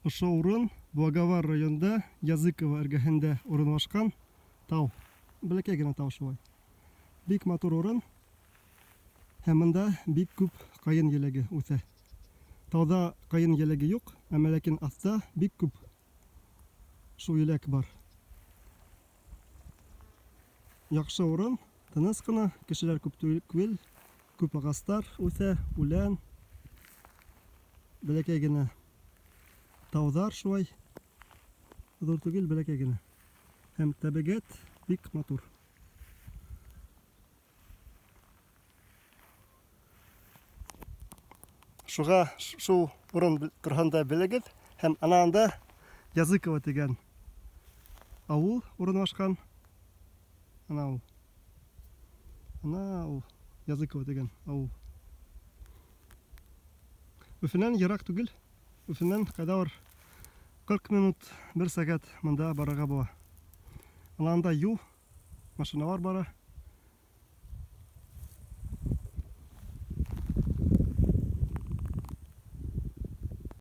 Ошо урын Благовар районында Языково эргәһендә урынлашкан тау. Бәләкәй генә тау шулай. Бик матур урын. Һәм монда бик күп каен еләге үсә. Тауда каен еләге юк, әмма ләкин аста бик күп шул еләк бар. Яхшы урын, тыныч кына, кешеләр күп түгел, күп агастар үсә, үлән. Бәләкәй генә таудар шулай. Зур түгел, бәләкәй генә. Һәм табигать бик матур. Шуга шул урын турында белегез һәм ана анда Языково дигән авыл урынлашкан. Ана ул. Ана ул Языково дигән авыл. Өфенән ерак түгел. Өфенән кайдалыр 40 минут, бер сәгать монда барырга була. Ана анда юл, машиналар бара.